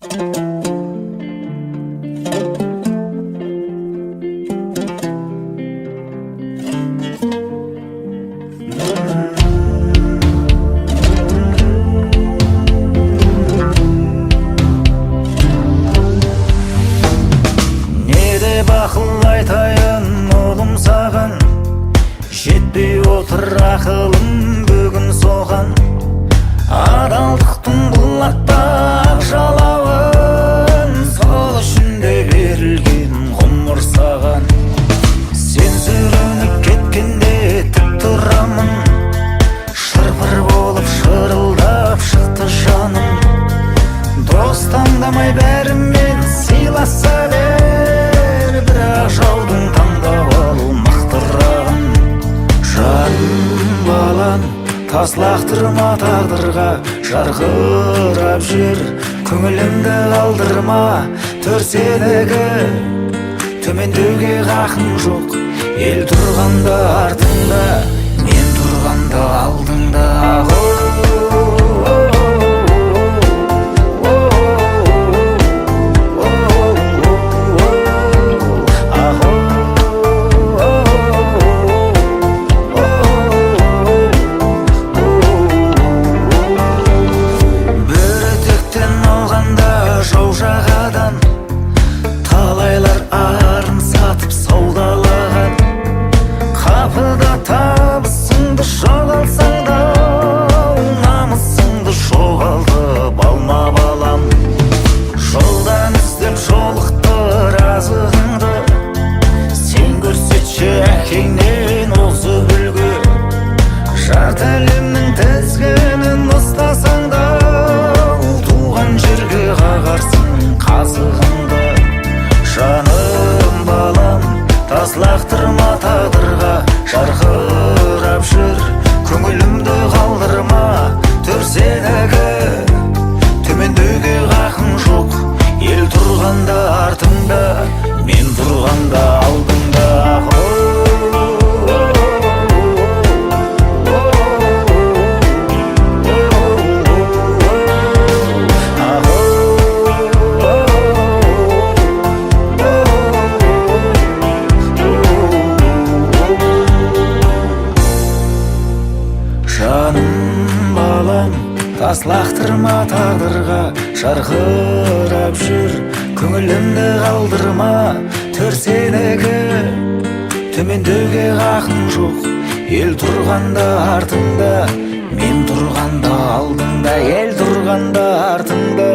Не деп ақыл айтайын, ұлым, саған? Жетпей отыр ақылым бүгін соған. Адалдықтың бұл аппақ жалауын, сол үшін де берілген ғұмыр саған. Сен сүрініп кеткенде тік тұрамын, шырпыр болып шырылдап шықты жаным. Дос таңдамай, бәрімен сыйласа бер, бірақ жаудың таңдап алу мықтырағын. Жаным, балам, тас лақтырма тағдырға, жарқырап жүр, көңілімді қалдырма. Төр сенікі, төмендеуге хақың жоқ. Ел тұрғанда артыңда, мен тұрғанда алдыңда. Бір етектен алғанда жау жағадан, талайлар арын сатып саудалаған. Қапыда табысыңды жоғалтсаң да, намысыңды жоғалтып алма, балам. Жолдан іздеп жолықтыр азығыңды, сен көрсетші әкеңнен озып үлгі. Жарты әлемнің тізгінін ұстасаң да, туған жерге қағарсың қазығыңды. Жаным, балам, тас лақтырма тағдырға, жарқырап жүр, көңілімді қалдырма. Төр сенікі, төмендеуге хақың жоқ. Ел тұрғанда артыңда, мен тұрғанда алдыңда. Жаным, балам, тас лақтырма тағдырға, жарқырап жүр, көңілімді қалдырма. Төр сенікі, төмендеуге хақың жоқ. Ел тұрғанда артыңда, мен тұрғанда алдыңда. Ел тұрғанда артыңда.